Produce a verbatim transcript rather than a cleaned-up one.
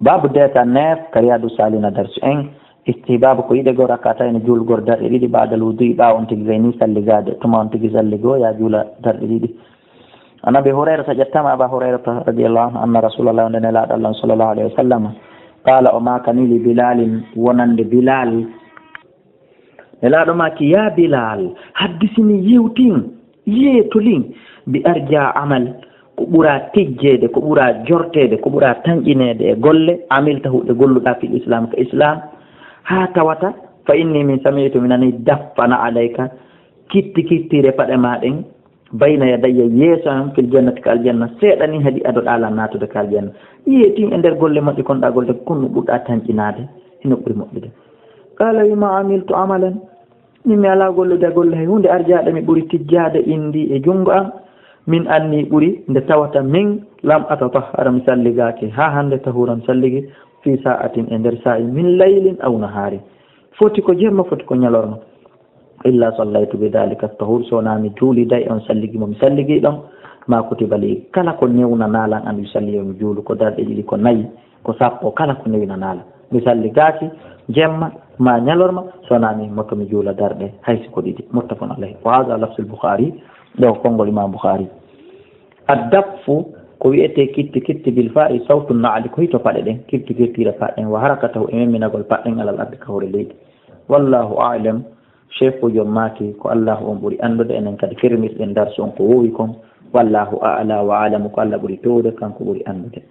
Babu deta nef ka Riyadu Salina darsu en. Istihbabu ko yiɗe goo rakatayni juulgol darɗe ɗiɗi ba'dal wudu'i, ɓaawo on tigi gayni salligaade. Tuma on tigi salligoo ya juula darɗe ɗiɗi. An Abi Hurayrata, ƴettama Aba Hurayrata radiyallahu anhu, anna Rasulallah, nde Nelaaɗo Allah sallallahu alayhi wa sallam, qala, o maakani li Bilalin, wonande Bilal. Nelaaɗo maaki, ya Bilal, haddisini, yewtin, yeetolin, bi arja amal, ko ɓura tijjeede, ko ɓura jorteede, ko ɓura tanƴineede e golle, amilta huɗe golluɗa fil islam, ka islam, haa tawata, fa inni min sami'tu, mi nani, daffana alayka, kitti kittire paɗe ma ɗen, bayna yadayya, yeeso am, fil jannati, ka aljanna, seeɗa ni hadi adoɗa lan naatude ka aljanna. Yeetin e nder golle moƴƴe kon ɗa golle, kon no ɓurɗa tanƴinaade, hino ɓuri moƴƴude. Qala, wima amiltu amalan, min mi alaa gollude golle hay huunde arjaaɗe mi ɓuri tijjaade indi e junngo am, min anni ɓuri nde tawata min lam atatahhara mi salligaaki haa hannde tahuran salligi fi sa'atin e nder saa'i min laylin aw naharin. Foti ko jemma, foti ko ñalorma. Illa sallaytu bi dhalika tahur, so wonaa mi juuliday on salligi mo mi salligi ɗon, ma kutiba li, kala ko newnanaa lan an mi salli yo mi juulu, ko darɗe ɗiɗi, ko nayi, ko sappo, kala ko newnanaa lan. Mi salligaaki jemma ma ñalorma, so wonaa mi himmoto mi juula darɗe, hay si ko ɗiɗi. Muttafaqun alayhi. Wa hadha lafzul Bukhari, ɗo ko konngol Imam Bukhari. Addaffu, ko wi'etee kitti kitti, bil fa'i sawtu na'li, ko hito paɗe ɗen, kitti kittire paɗe ɗen, wa harakatahu, e memminagol paɗe ɗen, alal ardi, ka hoore leydi. Wallahu a'lam. Sheikhujo maaki, ko Allahu on ɓuri anndude, enen kadi fermirɗen darsu on ko wowi kon. Wallahu a'la wa a'lamu, ko Allah ɓuri towde, kanko ɓuri anndude.